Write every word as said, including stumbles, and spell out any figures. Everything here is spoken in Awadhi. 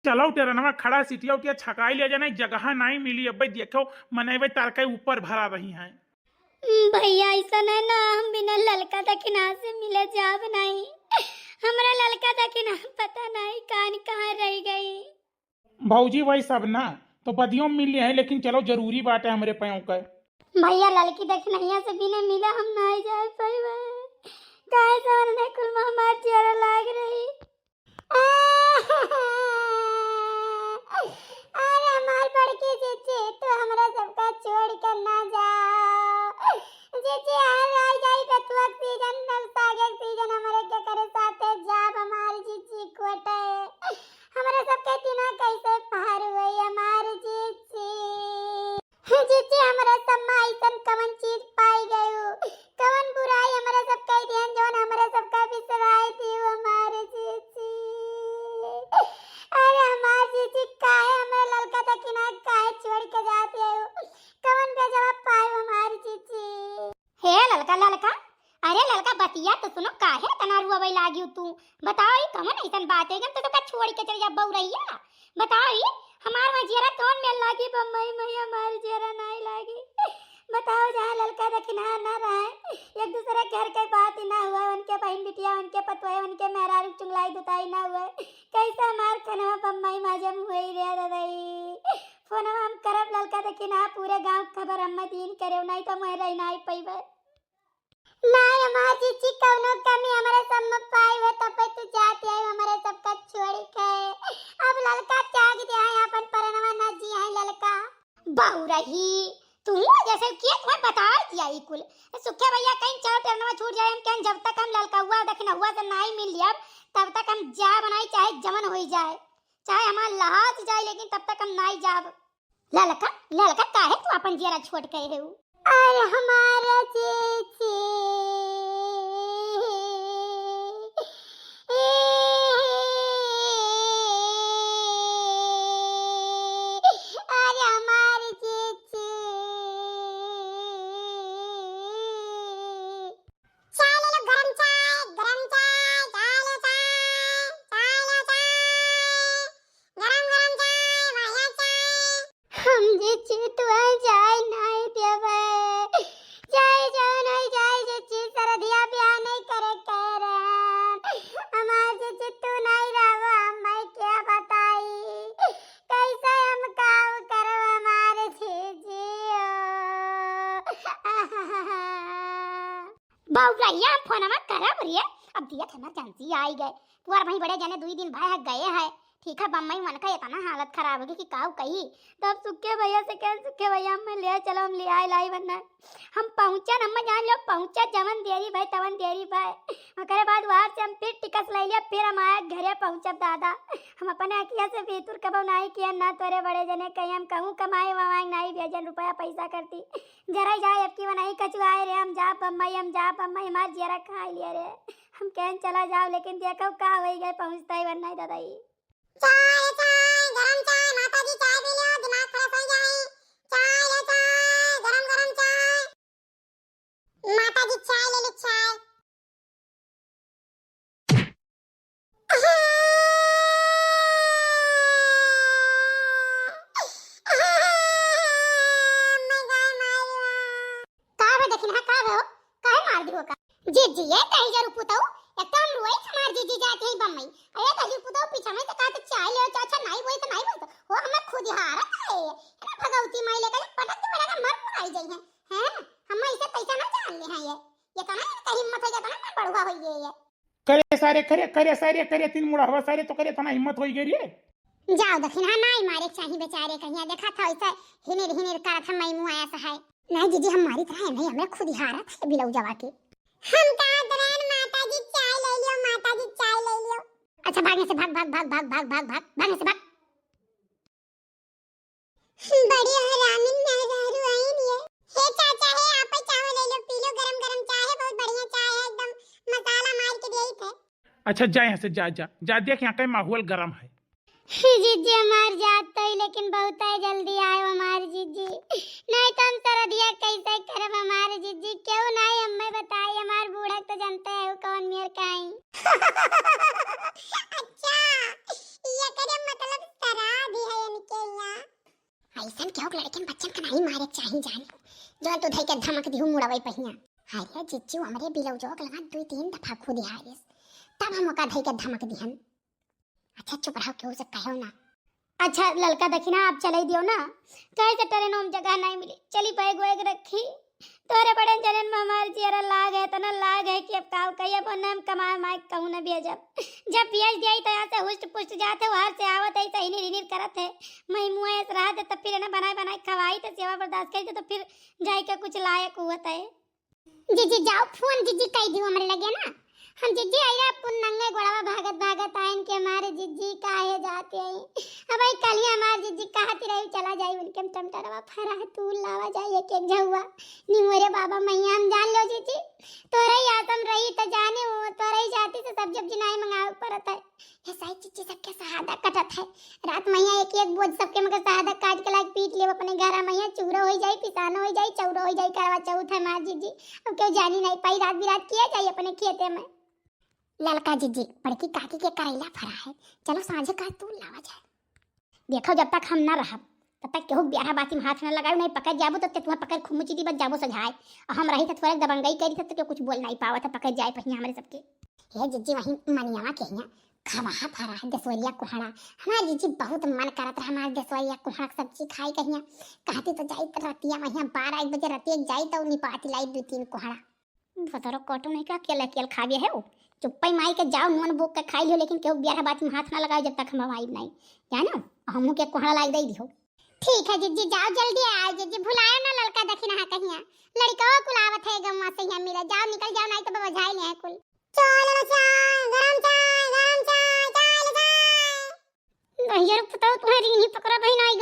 चलो टेरनवा खड़ा सिटिया उटिया छकाई ले जाना, जगह नाहीं मिली। अब्बे देखो मनई बे तार के ऊपर भरा रही हैं। हम्म, भैया, ऐसा नहीं ना, हम बिना ललका दखिना से मिले जाब नहीं। हमरा ललका दखिना पता नहीं कान कहाँ रह गई। भौजी, वही सब ना, तो बदियो में मिल लिया है, लेकिन चलो, जरूरी बात है हमरे पाँव का। भैया, ललकी दखिनैया से बिना मिले हम नहीं जाए पाइबे। काहे से हमरे कुल में हमार जियरा लाग रही। अरे हमार बड़की जीजी, तू हमरा सबका छोड़ के ना जाओ। जीजी, हर रह जाई बथुआ के सीजन, सागे के सीजन, हमरे के करे साथे जाब हमार जीजी कोटे। हमरा सबके दिना कैसे पार होई हमार जीजी। जीजी, हमरा सब में ऐसन कवन चीज पाई गयू, कवन बुराई हमरा सब कई दिहन, जवन हमरा सब का बिसराई दियो हमार जीजी। अरे हमार जीजी, काहे हमरा ललका दखिना काहे छोड़ के जात आयू, कवन बेजवा पायू हमार जीजी। हे ललका, ललका, अरे ललका, बतिया तो सुनो, काहे तना रुआवे लागी तू? बताओ, ई कवन ऐसन बात है, जब तो का छोड़ के चल जा बउरैया? बताओ, ई हमार वहाँ जियरा कौन मेल लागी? बम्मई मैया, हमार जियरा नाई लागी। बताओ, जहाँ ललका दखिना ना रहे, एक दूसरे के घर के बात ही ना हुआ, उनके बहन बिटिया, उनके पतोहे, उनके मेहरारू चुंगलाई दुताई ना हुआ, कैसे हमार खनवा बम्मई माजम हुई रे ददई? फोनवा हम करब ललका दखिना, पूरे गाँव खबर हम्मे दीन करे, नहीं तो मैं रही नाई पैबे। नाई हमार जीजी, कौनो कमी हमरे सब में पाई है, तब पे तू जाती है हमरे सब का छोड़ के। अब ललका त्याग दे है अपन परनवा, ना जी है ललका। बउरही, तू जैसे किए तुम्हें बता दिया ई कुल। सुखे भैया कहीं चलो टेरनवा छूट जाए, हम कहें जब तक हम ललकौआ दखिनौआ से नाई मिल लियब, तब तक हम जा बनाई चाहे जवन होई जाए, चाहे हमार लहास जाए, लेकिन तब तक हम नाई जाब। ललका, ललका, काहे तू अपन जियरा छोट कहे है उ? अरे हमारा जीजी। अरे हमार जीजी। चाय ले लो, गरम चाय, गरम चाय, चाय लो, चाय, चाय लो, चाय। गरम गरम चाय, बढ़िया चाय। हम जीजी तुहैं जाए नाई देबै। जाए जाओ नाई जाए जीजी, सरधिया बियाह नाई करे कह रहे हैं। हमार जीजी तू नाई रहबो, हम मैं क्या बताई, कैसे हम काम करब हमार जीजी हो। बउरैया, हम फोनवा करब रे। अब दिया था इमरजेंसी आई गए। पुअर भाई बड़े जने दुई दिन भय है गए है। ठीक है, बम्मई मन का इतना हालत खराब होगी कि काऊ कही। तब सुखे भैया से कह, सुखे भैया, हमें ले चलो, हम ले आए लाई वरना। हम पहुँचन, हम जान लो पहुँचा, जवन देरी भाई, तवन देरी भाई। ओकरे बाद वहाँ से हम फिर टिकस ले लिया, फिर हम आया घरे पहुँचब दादा। हम अपने अखिया से भीतुर कबो नाई किया ना, तोरे बड़े जने कहीं हम कहूँ कमाए वमाए नाई भेजन रुपया पैसा करती। जरा जाए अब की बनाई कचुआए रे, हम जा बम्बई, हम जा बम्बई, हमार जियरा खाई लिया रे। हम कहन चला जाओ, लेकिन देखो का होई गए, पहुँचता ही बनना ही दादा ही। चाय, चाय, गरम चाय, माता जी चाय पी लो, दिमाग fresh हो जाए। चाय लो, चाय, गरम गरम चाय। माता जी चाय ले लो, चाय। का बे दखिनहा, का बे हो? काहे मार दी हो का? जीजी, ये तही जरू पुतऊ, एक तो हम रोई हमार जीजी जाती है बम्बई। अरे तही पुतऊ पीछा में तो का तो चाय ले, अच्छा नाई बोई तो नाई बोई तो। वो हमें खुद ही हारत है। अरे भगवती माई लेकर पटक के मेरा मर मुराई जाई है। हैं? हम इसे पैसा ना जान ले हैं ये। ये तो ना इनका हिम्मत हो जाता ना, मैं बड़ुआ हो गई ये। करे सारे, करे, करे सारे, करे तीन मुड़हवा सारे, तो करे इतना हिम्मत होई गई रे। जाओ दखिनहा, नाई मारे चाही बेचारे कहिया, देखा था ऐसा हिनिर हिनिर करत हम मई मुआया सा है। नाई जीजी, हम मारी तरह नहीं, हमें खुद ही हारत है बिलऊ जवा के। हम कहा दरान माता जी चाय ले लियो, माता जी चाय ले लियो। अच्छा भाग यहाँ से, भाग, भाग, भाग यहाँ से भाग। बड़ी हरामिन मेहरारू आइन ये। हे चाचा, हे आप चाय ले लो, पी लो, गरम गरम चाय है, बहुत बढ़िया चाय है, एकदम मसाला मार के दिया थे। अच्छा जा यहाँ से, जा, जा, जा, देख यहाँ का माहौल गरम है। जीजी हमार जात तो ही, लेकिन बहुत है जल्दी आयो हमार जीजी, नहीं तो हम सरदिया कैसे करब हमार जीजी, क्यों नहीं हमें बताई, हमार बूढ़ा तो जानते हैं वो कौन मेर का आई। अच्छा, ये करे मतलब अइसन केहू के लड़कन बच्चन का नाहीं मारे के चाही जाने, जौन तू धइ के धमक दिहू मुड़वै पहिया। अरे जिज्जी, हमरे बिलौजो के लगा दुइ तीन दफा खुद हारिस, तब हम ओका धइ के धमक दिहन। अच्छा चुप रहो, केहू से कहो ना। अच्छा ललका दखिना, आप चलै दियो ना, कहे से ट्रेनों में जगह नाहीं मिली, चली बैग वैग रखी। तोहरे बड़े जनेन में हमार जियरा लाग है, तना लाग है कि अब काव कही, अब ओन्ने हम कमाए माए कहूँ न भेजब। जब भेज दिया ही तो यहाँ से हुस्ट पुस्ट जात है, वहाँ से आवत है, ऐसा हिनिर हिनिर करत है। मई मुँह ऐसे रहा दे, तब फिर है ना बनाए बनाए खवाई, तो सेवा बर्दाश्त करी, तो फिर जाए के कुछ लायक हुआ है। जिज्जी जाओ, फोन जिज्जी कई दियो हमरे लगे ना। हम जिज्जी आई रहा पुन नंगे गोड़वा भागत भागत आयन के हमारे जिज्जी काहे जाते आई। अब आई कल ही हमार जिज्जी कहती रही चला जाई उनके हम टमटरवा फरा तू लावा जाई एक एक झौवा। निमोरे बाबा मैया हम जान लो जिज्जी, तोरे ही आतम रही त जाने हो, तोरे ही जाती से सब्जी उब्जी नाई मंगावे पड़त है। ये सारी चीजें सबके सहादा कटत है। रात मैया एक एक बोझ सबके मगर सहादा काट के लाग पीट लेब अपने घरा मैया, चूरो होई जाई, पिसानो होई जाई, चौरो होई जाई, करवा चौथ है मार जिज्जी। अब केहू जानी नाई पाई, रात बिरात किया जाई अपने खेते में। ललका जिज्जी, बड़की काकी के करैला फरा है, चलो साँझे का तू लावा जाए। देखो जब तक हम ना रहब तब तक केहू ब्याह बाती में हाथ ना लगाओ, नाई पकड़ जाबो तो ते तुहाँ पकड़ खुमुची दी बच जाबो सझाए। और हम रही तो थोड़े दबंगई करी तो, तो केहू कुछ बोल नाई पावत है, पकड़ जाए पहिया हमरे सबके। हे जिज्जी वही मनियावा के हियाँ खवाहा फरा है दसवरिया कोहड़ा। हमार जिज्जी बहुत मन करत रहा हमार दसवरिया कोहड़ा के सब्जी खाए के हियाँ। कहती तो जाई तो रतिया वही बारह एक बजे रतिया जाई तो निपाती लाई दुइ तीन कोहड़ा। भतरो कटो नहीं का, अकेल अकेल खावे है वो। चुप्पे माई के जाओ, नून बोक के खाई लियो, लेकिन केहू ब्याह बात में हाथ ना लगाओ जब तक हम आई नहीं, जानो? हमहू के कोहड़ा लाग दे दियो। ठीक है जिज्जी, जाओ जल्दी आओ जिज्जी, भुलायो ना ललका दखिना कहिया। लड़िकवा कुल आवत है गौवा से यहाँ मिला, जाओ निकल जाओ, नहीं तो बबा झाई ले हैं कुल। चाय ले लो, चाय, गरम चाय, गरम चाय, चाय ले चाय। भैया रुक, बताओ तुम्हारी नहीं पकड़ा भाई, नहीं